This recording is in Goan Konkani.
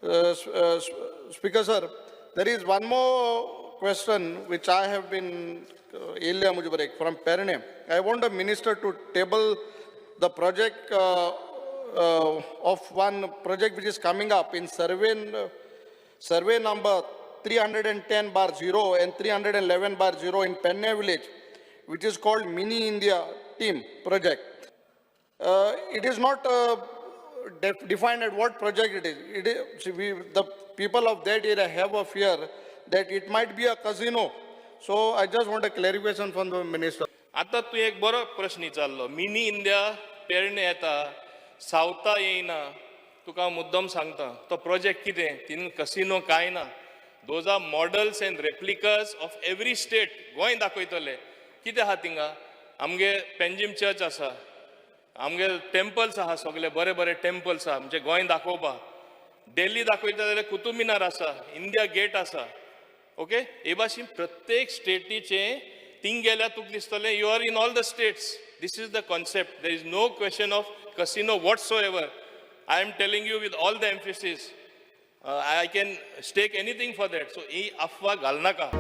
Speaker sir, there is one more question which I have been येयल्ले म्हजे बरें from Pernem. I want the minister to table the project of one project which is coming up in survey number 310/0 and 311/0 in Pernem village, which is called Mini India Team Project. It is not defined at what project it is. It is see, the people of that area have a fear that it might be a casino. So I just want a clarification from the minister. आतां तूं एक बरो प्रश्न विचारलो. मिनी इंडिया पेरणे येता, सावथा येयना. तुका हांव मुद्दम सांगता, तो प्रोजेक्ट कितें, तितून कसिनो कांय ना. Those are models and replicas of every state. Goa दाखयतले. कितें आहा थिंगा? आमगे पेंजीम चर्च आसा, आमगे टेम्पल्स आहा, सगळे बरे बरे टेम्पल्स आहा आमचे गोंय दाखोवपाक. दिल्ली दाखयता जाल्यार कुतूब मिनार आसा, इंडिया गेट आसा. ओके, हे भाशेन प्रत्येक स्टेटीचे थिंग गेल्यार तुका दिसतलें you are in all the states. This is the concept. There is no question of casino whatsoever. I am telling you with all the emphasis. I can stake anything for that. So ही अफवा घालनाका.